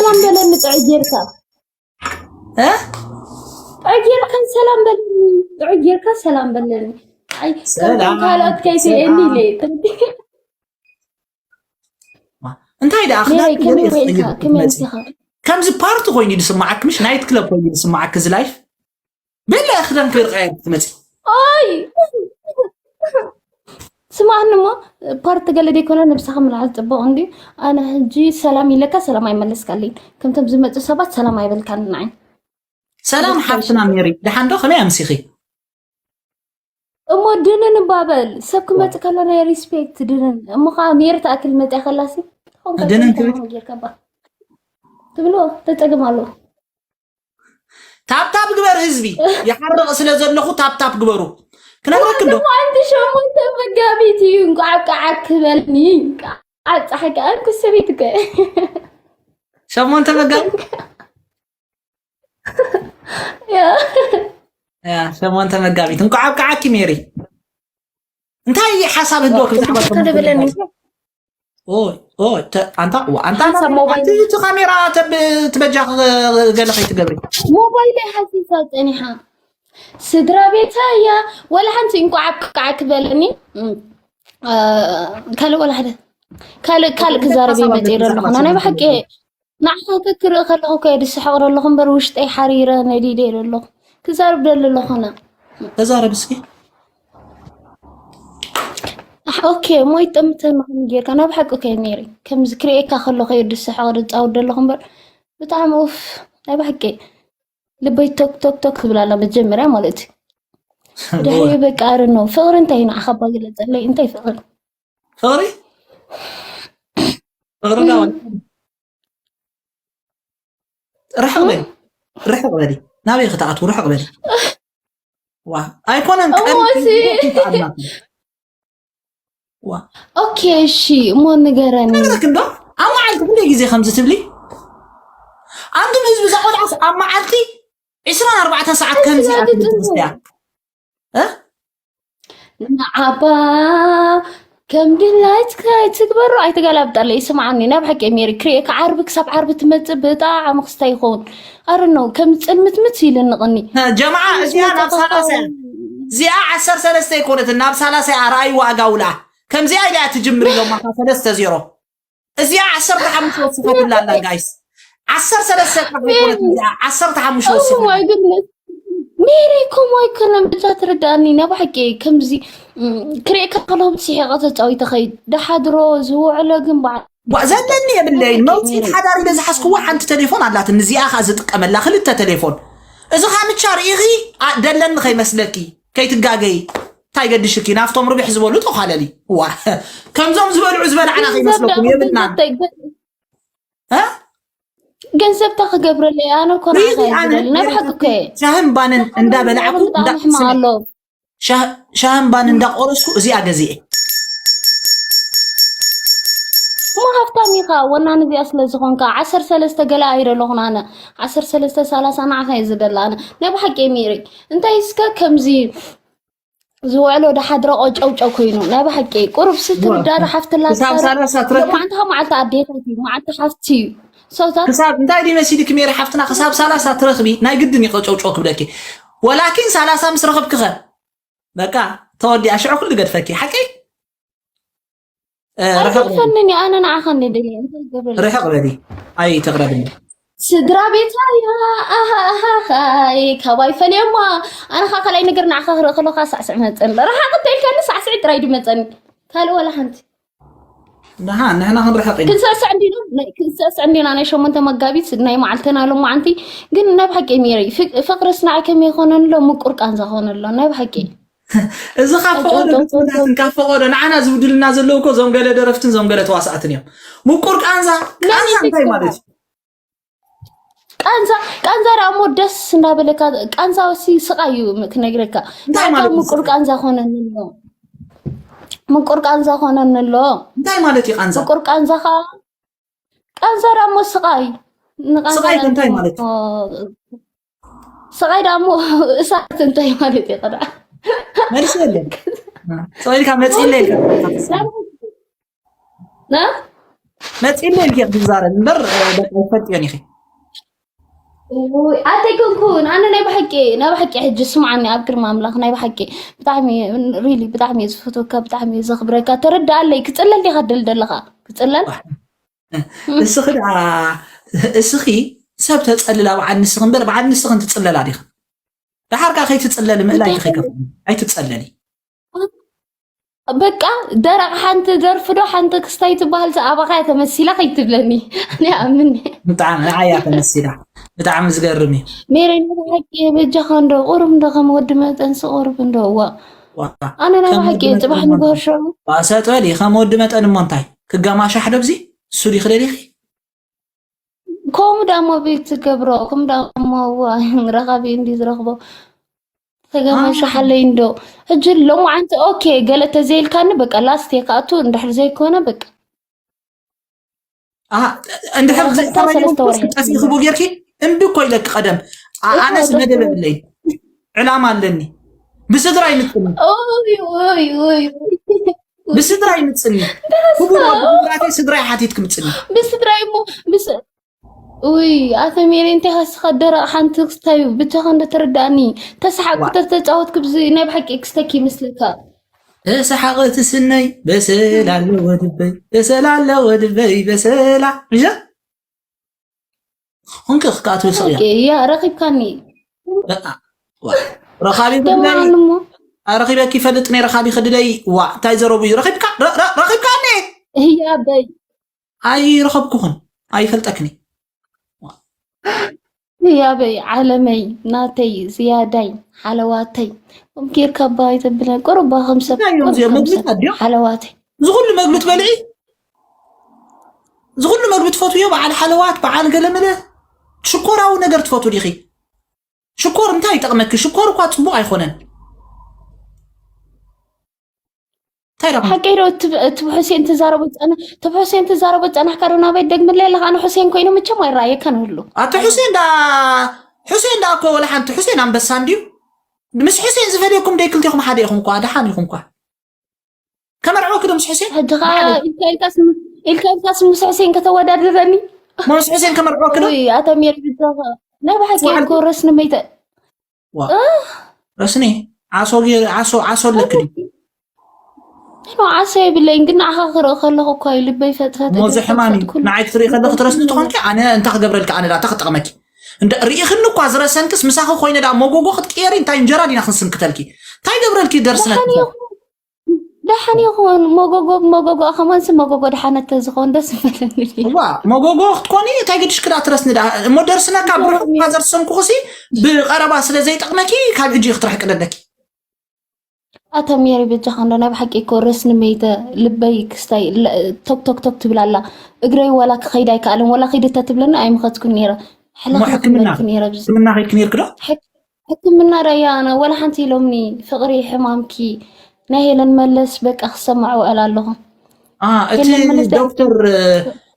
ሰላም በለኒ ጥዑይ ጌርካ። እ? ጥዑይ ጌርካ ሰላም በለኒ። ጥዑይ ጌርካ ሰላም በለኒ። ኣይ ሰላም፣ ከምቶም ካልኦት ከይትርእየኒ ሰላም። ኢለ። እንታይ ደኣ ሜሪ ክዳን ከመይ ገለ ርኢኻ? ይስቀይር ከመይ መጽእ። ኣምሲኻ? ከምዚ ፓርቲ ኮይኑ ዝስማዓክ፣ ምሽ ናይት ክለብ ኮይኑ ዝስማዓክ እዚ ላይፍ። ቤላ ክዳን ከይርቃየር ክትመጽእ። ኦይ ስማዕኒ እሞ፣ ፓርቲ ገለ ደይኮነ ነብስኻ ምልዓል ጽቡቕ እንዲ። ኣነ ሕጂ ሰላም ኢለካ ሰላም ኣይመለስካልኝ። ከምቶም ዝመጹ ሰባት ሰላም ኣይበልካን ንዓይ። ሰላም ሓፍትና ሜሪ፣ ደሓን ዶ? ከመይ ኣምሲኺ? እሞ ድንን እባ በል። ሰብ ክመጽእ ከሎ ናይ ሪስፔክት ድንን። እሞ ኸዓ ሜሪ ትኣክል መጽያ ከላሲ፣ ኾን ድንን ከ-፣ ትብል? ጌርካ እባ ትብሎ ተጸግም ኣሎ። ታብታብ ግበር ህዝቢ፣ ይሓርቕ ስለ ዘለኹ ታብታብ ግበሩ። ክነግረክ እንዶ እሞ ኣንቲ ሸሞንተ መጋቢት እዩ። እንቋዕ ኣብቃዓክ ክበልኒ። እንቋዕ ኣብጻሓካ። ኣንኩ ሰበይት እኮ። ሸሞንተ መጋቢት? ያ። ያ፣ ሸሞንተ መጋቢት። እንቋዕ ኣብቃዓኪ ሜሪ። እንታይ ሓሳብ ህልወክ ብዛዕባ ጽቡቅ ተደበለኒ። ኦይ፣ ኦይ፣ ተ-፣ ኣንታ፣ ዋ፣ ኣንታ፣ ሓንሳብ ሞባይል ኣንቲ እቲ ካሜራ ተብ-፣ ትበጃ ገለ ከይትገብሪ። ሞባይል ሓሲሳ ጸኒሓ። ስድራ ቤታ እያ። ወላ ሓንቲ እንቋዕ ኣብቃዓክ በለኒ። እም፣ አ፣ ካልእ ወላ ሓደ። ካልእ፣ ካልእ ክዛረብ እየ መጽእ ዘለኹ። ናይ ብሓቂ ንዓኻ ክርኢ ከለኹ እኮ እየ ዝስሕቕ ዘለኹ እምበር ውሽጠይ ሓሪረ ነዲደ እየ ዘለኹ። ክዛረብ ደሊ ኣለኹ ኣነ። ተዛረብ እስኪ። ኣሕ፣ ኦኬ፣ እሞ ይጠምተኒ ከም ጌርካ። ናይ ብሓቂ እኮ እየ ሜሪ። ከምዚ ክርእየካ ከለኹ እየ ዝስሕቕ ዝጻወት ዘለኹ እምበር ብጣዕሚ ኡፍ፣ ናይ ብሓቂ ልበይ ቶክ ቶክ ቶክ ትብል ኣላ መጀመርያ ማለት እዩ። ድሕሪ በቃ ኣረ ነው። ፍቕሪ እንታይ እዩ ንዓኻ እባ ግለጸለይ? እንታይ ፍቕሪ? ፍቕሪ? ፍቕሪ ዳ ርሕቕ በሊ። ርሕቕ በሊ። ናበይ ክትኣትዉ? ርሕቕ በሊ። ዋ፣ ኣይኮነን፣ ቀን እሞ እዚ ይኣምናት። ዋ። ኦኬ፣ እሺ፣ እሞ ንገረኒ። ነግረክ እንዶ፣ ኣብ መዓልቲ ክንደይ ግዜ ከምዚ ትብሊ? ኣንቱም ህዝቢ፣ እዛ ቆልዓስ ኣብ መዓልቲ ዕስራን ኣርባዕተን ሰዓት ከምዚ እያ ትብል ትስትያ። እ? ንዓባ ከም ድላይትካ ኣይትግበሮ፣ ኣይትገላብጠለይ። ስምዓኒ፣ ናይ ብሓቂ ሜሪ፣ ክርእየካ ዓርቢ ክሳብ ዓርቢ ትመጽእ ብጣዕሚ ክስታይ ይኸውን። ኣረ ነው፣ ከም ጽልምትምት ኢልኒ ቅኒ። ጀማዓ፣ እዚኣ ናብ ሰላሳ እያ። እዚኣ ዓሰርተ ሰለስተ ኣይኮነትን፣ ናብ ሰላሳ እያ። ኣርኣይዋ ኣጋውላ። ከምዚኣ ኢላ እያ ትጅምር ኢሎም፣ ኣታ ሰለስተ ዜሮ። እዚኣ ዓሰርተ ሓሙሽተ ወሲኻትላ ኣላ፣ ጋይስ። ዓሰርተ ሰለስተ ጥራሕ ኣይኮነትን እዚኣ፣ ዓሰርተ ሓሙሽተ Oh ወሲኻትላ። my goodness። ሜሪ፣ ከምኡ ኣይኮነን፣ በጃ ትርዳእኒ። ናይ ብሓቂ ከምዚ፣ እም፣ ክርእየካ ከለኹ ብስሒቐ ተጻዊተ ኸይድ። ደሓድሮ ዝውዕሎ ግን በዓል ዋ፣ ዘለኒ የብለይን። መውፅኢት ሓዳር ኢለ ዝሓዝክዎ ሓንቲ ቴሌፎን ኣላትኒ፣ እዚኣ ኸኣ ዝጥቀመላ ክልተ ቴሌፎን። እዚ ኸኣ ምቻ ርኢኺ፣ ኣ፣ ደለኒ ከይመስለኪ፣ ከይትጋገዪ። እንታይ ገድሽኪ? ናብቶም ርብሕ ዝበሉ ተዃለሊ። ዋ፣ ከምዞም ዝበልዑ ዝበላዕና ከይመስለኩም፣ የብልናን። እ? ገንዘብታ ክገብረለይ፣ ኣነ እኮ ንዓኻ እየ ዝደሊ። ናይ ብሓቂ እኮ እየ። ሻህን ባንን እንዳበላዕኩ፣ ብጣዕሚ እንዳ-፣ ሕማቕ ኣሎ። ሻህ-፣ ሻህን ባንን እንዳቆረስኩ እዚኣ ገዚኤ። እሞ ሃፍታም ኢኻ፣ ወናኒ እዚኣ ስለ ዝኾንካ፣ ዓሰርተ ሰለስተ ገለ ኣይደለኹን ኣነ። ዓሰርተ ሰለስተ፣ ሰላሳ ንዓኻ እየ ዝደሊ ኣነ። ናይ ብሓቂ እየ ሜሪ። እንታይ እስከ ከምዚ ዝውዕሎ ደሓድሮ ቆጨውጨው ኮይኑ፣ ናይ ብሓቂ ቁሩብ ስትርዳእ ሓፍትላ ክሳብ ሰላሳ ትረክብ። መዓልቲ ካብ መዓልቲ ኣዴታት እዩ፣ መዓልቲ ሓፍቲ እዩ። ሰውታት ክሳብ፣ እንታይ ድዩ መሲልኪ ሜሪ ሓፍትና፣ ክሳብ ሰላሳ ትረኽቢ ናይ ግድን እዩ ቆጨውጨው ክብለኪ። ወላኪን ሰላሳ ምስ ረኽብኪ ኸ በቃ ተወዲኣ፣ ሽዑ ኩሉ ገድፈኪ። ሓቂ? እ፣ ርሕቕ በሊ። ኣይገድፈንን እዩ፣ ኣነ ንዓኻ እንደ ደልየ፣ እንታይ ይገብረልካ? ርሕቕ በሊ። ኣይ፣ ተቕረብኒ። ስድራ ቤታ እያ፣ ኣሃ፣ ኣሃ፣ ኣይ፣ ካባይ ፈልዮማ። ኣነ ኸዓ ካልኣይ ነገር ንዓኻ ክርኢ ከለኹ ሳዕስዕ መጸኒ። ርሓቕ እንተ ኢልካኒ ሳዕስዒ ጥራይ ድመጸኒ። ካልእ ዋላ ሓንቲ። ንሓ-፣ ንሕና ክንርሕቕ ኢና። ክንስዕስዕ እንዲና፣ ናይ፣ ክንስዕስዕ እንዲና ናይ ሸሞንተ መጋቢት ናይ መዓልትና ሎማዓንቲ። ግን ናይ ብሓቂ ሜሪ፣ ፍቅ-፣ ፍቅርስ ንዓይ ከመይ ይኾነኒ ኣሎ፣ ምቁር ቃንዛ ኾነ ኣሎ፣ ናይ ብሓቂ። እዚ ካብ ፈቐዶ ግጥምታትን ካብ ፈቐዶ ንዓና ዝብድልና ዘለዉ እኮ እዞም ገለ ደረፍትን እዞም ገለ ተዋሳእትን እዮም። ምቁር ቃንዛ፣ መን ቃንዛ እንታይ ይብልካ? ማለት እዩ? ቃንዛ፣ ቃንዛ ደኣ እሞ ደስ እንዳበለካ፣ ቃንዛ ሲ ስቓይ እዩ ም-፣ ክነግረካ። እንታይ ንዓካ ማለት እዩ ምቁር ስቓይ? ቃንዛ ኾነኒ ኣሎ። ምቁር ቃንዛ ኾነኒ ኣሎ። እንታይ ማለት እዩ ቃንዛ? ምቁር ቃንዛ ኸዓ፣ ቃንዛ ደኣ እሞ ስቓይ። ንቃንዛ ስቓይ ደኣ እንታይ እሞ ማለት እዩ? ስቓይ ደኣ እሞ እሳት እንታይ ማለት እዩ ኸዓ? መልሲ የለን። ስቕ ኢልካ መጺእ ኢለ ኢልካ። ና? መጺለ ኢልኪ ክትዛረብ እምበር በቃ ይፈልጥዮን ኢኺ። ኣተይኮንኩን ኣነ ናይ ብሓቂ ናይ ብሓቂ ሕጂ ስምዓኒ ኣብ ቅድሚ ኣምላኽ ናይ ብሓቂ ብጣዕሚ ሪሊ ብጣዕሚ እየ ዝፈትወካ ብጣዕሚ እየ ዘኽብረካ ተረድኣለይ ክፅለል ዲኻ ደልደለኻ ክፅለል እስኺ ደኣ እስኺ ሰብ ተፀልላ በዓል ንስኺ እምበር በዓል ንስኽን ትፅለላ ዲኻ ደሓር ከኣ ከይትፅለሊ ምእላይ ከይከፍ ኣይትፀለሊ በቃ ደረቕ ሓንቲ ደርፊ ዶ ሓንቲ ክስታይ ትበሃል ኣባኻ ተመሲላ ከይትብለኒ ኣነ ኣምን ብጣዕሚ ንዓያ ተመሲላ ብጣዕሚ ዝገርም እዩ ሜሬ ናይ ብሓቂ በጃኻ እንዶ ቁሩብ እንዶ ከም ወዲ መጠንሲ ቁሩብ እንዶ እዋ ኣነ ናይ ብሓቂ ፅባሕ ንግሆ ሸው ሰጥ በሊ ከም ወዲ መጠን እሞ እንታይ ክጋማሻሕ ዶ ብዚ እሱ ዲ ክደሊኺ ከምኡ ዳሞ ቤት ትገብሮ ከም ዳሞ ረኻቢ እንዲ ዝረኽቦ ተገመሻሓለይ እንዶ ሕጂ ሎማዓንቲ ኦኬ ገለ ተዘይልካኒ በቃ ላስት የካኣቱ እንድሕር ዘይኮነ በቃ እንድሕር ጠፊእክቦ ጌርኪ እምቢ እኮ ኢለኪ ቀደም ኣነስ መደብ የብለይ ዕላማ ኣለኒ ብስድራ ይምፅኒ ብስድራ ይምፅኒ ክቡር ወዲ ክቡራተይ ስድራ ይሓቲት ክምፅኒ ብስድራ ይሞ ምስ ውይ ኣተ ሜሪ እንታይ ካስኻ ደረቕ ሓንቲ ክስታይ ብቻኻ እንደተረዳእኒ ተሰሓቅ ተተጫወት ክብዚ ናይ ብሓቂ ክስተኪ ይመስለካ ተሰሓቕ ትስነይ በሰል ኣለዎ ድበይ በሰል ኣለዎ ድበይ በሰላ ምሻ ኹንክ ክካትብል ስቕ እያ ረኺብካኒ ረኻቢ ጉዳይ ኣረኺበኪ ይፈልጥ ነይ ረኻቢ ክድለይ ዋ እንታይ ዘረቡ እዩ ረኺብካ ረኺብካኒ ህያበይ ኣይረኸብኩኽን ኣይፈልጠክኒ ህያበይ ዓለመይ ናተይ ዝያዳይ ሓለዋተይ ከም ጌርካ ኣባይ ተብለ ቁሩባ ከም ሰብ እንታይ እዮም እዚኦም? መግቢ ተድዮም? ሓለዋተይ እዚ ኩሉ መግቢ ትበልዒ እዚ ኩሉ መግቢ ትፈትውዮ በዓል ሓለዋት በዓል ገለመለ ሽኮራዊ ነገር ትፈትው ዲኺ ሽኮር እንታይ ይጠቕመኪ ሽኮር እኳ ፅቡቅ ኣይኮነን እንታይ ረብ ሓቀይ ዶ ትብ- ትብ- ሁሴን ትዛረቦ ጸና ትብ ሁሴን ትዛረቦ ጸናሕካ ዶ ናበይ ደግምለይ ኣለኻ ኣነ ሁሴን ኮይኑ ምቸም ኣይረኣየካን ህሉ ኣቲ ሁሴን ዳ ሁሴን ዳ እኮ ወላ ሓንቲ ሁሴን ኣንበሳ እንድዩ ምስ ሁሴን ዝፈለየኩም ደይ ክልቴኹም ሓደ ኢኹም እኳ ደሓን ኢኹም እኳ ከመርዕወኪ ዶ ምስ ሑሴን? ሕጂ ኸዓ ኢልካ ኢልካስ ኢልካ ኢልካስ ምስ ሑሴን ከተወዳድረኒ? እሞ ምስ ሑሴን ከመርዕወኪ ዶ? ውይ ኣታ ሜሪ ብዛኻ ናይ ብሓቂ እኮ ረስኒ መይተ ረስኒ ዓሶ ዓሶ ዓሶ ኣለኪ ድዩ? ኖ ዓሶ የብለይን ግን ንዓኻ ክርኢ ከለኹ እኮ እዩ ልበይ ፈጥፈጥ እሞ እዚ ሕማም እዩ ንዓይ ክትርኢ ከለኺ ትረስኒ ትኾንኪ ኣነ እንታይ ክገብረልኪ ኣነ ዳታ ክጠቕመኪ እንደ ርኢኽኒ እኳ ዝረሰንክስ ምሳኺ ኮይነ ዳ መጎጎ ክትቅየሪ እንታይ እንጀራ ዲና ክንስንክተልኪ እንታይ ገብረልኪ ደርስነኪ ደሓን ይኹን መጎጎ ብመጎጎ ከማንሲ መጎጎ ደሓነት ተዝኸውን ደስ ምበለኒ እዋ መጎጎ ክትኮኒ እንታይ ገድሽ ክዳ ትረስኒ ዳ እሞ ደርስነካ ብርሑቕ እኳ ዘርሰንኩኽሲ ብቐረባ ስለ ዘይጠቕመኪ ካብ ሕጂ ክትርሕቂ ደለኪ ኣታ ሜሪ በጃኻ እንዶ ናይ ብሓቂ እኮ ረስኒ መይተ ልበይ ክስታይ ቶክ ቶክ ቶክ ትብል ኣላ እግረይ ዋላ ክኸይድ ኣይከኣልን ዋላ ኺድ እተ ትብለኒ ኣይምኸትኩን ነይረ ሕልኽልክ በልክ ነይረ ሕክምና ኸይድክ ነይርክ ዶ ሕክምና ዳያ ኣነ ወላ ሓንቲ ኢሎምኒ ፍቕሪ ሕማምኪ ናይ ሄለን መለስ በቃ ክሰማዕ ውዕል ኣለኹ። አ፣ እቲ ሄለን መለስ ዳይ- ዶክተር እ፣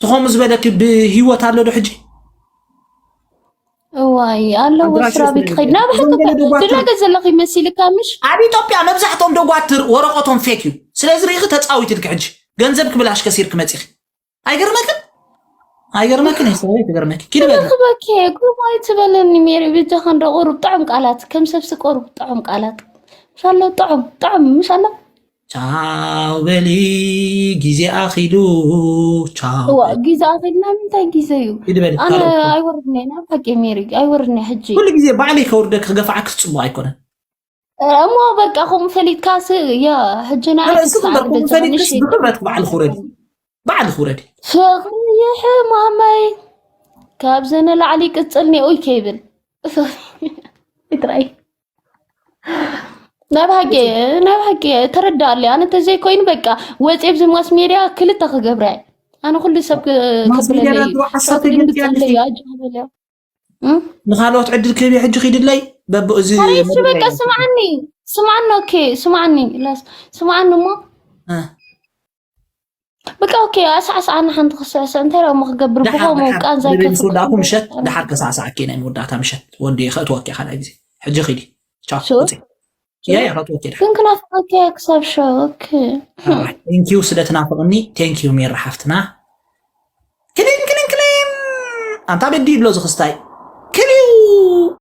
ትኾኑ ዝበለኪ ብህይወት ኣሎ ዶ ሕጂ? እዋይ ኣለዎ ኣድራሽ ስራ ቤት ይፈልግ። ክኸይድ ናብ እዞም ሕክምና ገለ ደጓትር- ድላገ ዘለኺ መሲልካ ምሽ ኣብ ኢትዮጵያ መብዛሕትኦም ደጓትር ወረቐቶም ፌክ እዩ። ስለዚ ርኢኺ ተፃዊትልኪ ሕጂ ገንዘብ ክብላሽ ከሲርኪ መፂኺ። ኣይገርመክን? ኣይገርመክን? እየ ሰበይ ትገርመኪ። ኪዲ በል። ክበኪ ጉባይ ትበለኒ ሜሪ ብጃኻ እንደ ቁሩብ ጥዑም ቃላት ከም ሰብሲ ቁሩብ ጥዑም ቃላት ምሻሎ ጥዑም ጥዑም ምሻሎ ቻው በሊ ግዜ ኣኺሉ ቻው እዋ በሊ። ግዜ ኣኺልና ምንታይ ግዜ እዩ? ኪዲ በል። ኣነ ካልኦት። ኣይወርድኒ ናብ ሓቂ ሜሪ ኣይወርድኒ ሕጂ። ኩሉ ግዜ ባዕለይ ከውርደኪ ክገፋዓኪ ትጽቡቕ ኣይኮነን። እሞ በቃ ከምኡ ፈሊጥካስ ያ ሕጂ ንዓይ ርእስኹም ክትስዓር በኩም ደጀኻ ፈሊጥክስ ንእሽተይ ብኽብረት ባዕልኺ ውረዲ። ባዕልኺ ውረዲ። ፍቕሪ ይሕማመይ ካብዚ ንላዕሊ ቅጽል ኔኡይ ከይብል ትራይ ናይ ብሓቂ ናይ ብሓቂ ተረዳኣለይ ኣነ ተዘይኮይኑ በቃ ወፂ ኣብዚ ማስ ሜድያ ክልተ ክገብረ ኣነ ኩሉ ሰብ ማስ ሜድያ ከብለለይ ድሮ ሓሳብ ተገልፂ ኣለሽ። ኣጆ ክበለዮ ንኻልኦት ዕድል ክህብ ሕጂ ኪድለይ በብኡ እዚ ታሪክ በቃ ስምዓኒ ስምዓኒ ኦኬ ስምዓኒ ላስ ስምዓኒ እሞ በቃ ኦኬ ኣሳዕሳዓኒ ሓንቲ ክስዕስዕ እንታይ ዳሞ ክገብር ብኸምኡ ቃንዛ ይከፍል ወዳእኩ ምሸት ድሓር ከሳዕሳዓኪ ናይ መወዳእታ ምሸት ወዲ ከእትወኪ ካልኣይ ግዜ ሕጂ ኪዲ ቻው ውፅእ ያያ ከእትወኪ ድሓር ግን ክናፍቀኪ ክሳብ ሸወክ ቴንኪዩ ስለ ትናፍቕኒ ቴንኪዩ ሜራ ሓፍትና ክሊም ክሊም ክሊም ኣንታ በዲ ይብሎ ዝኽስታይ ክሊው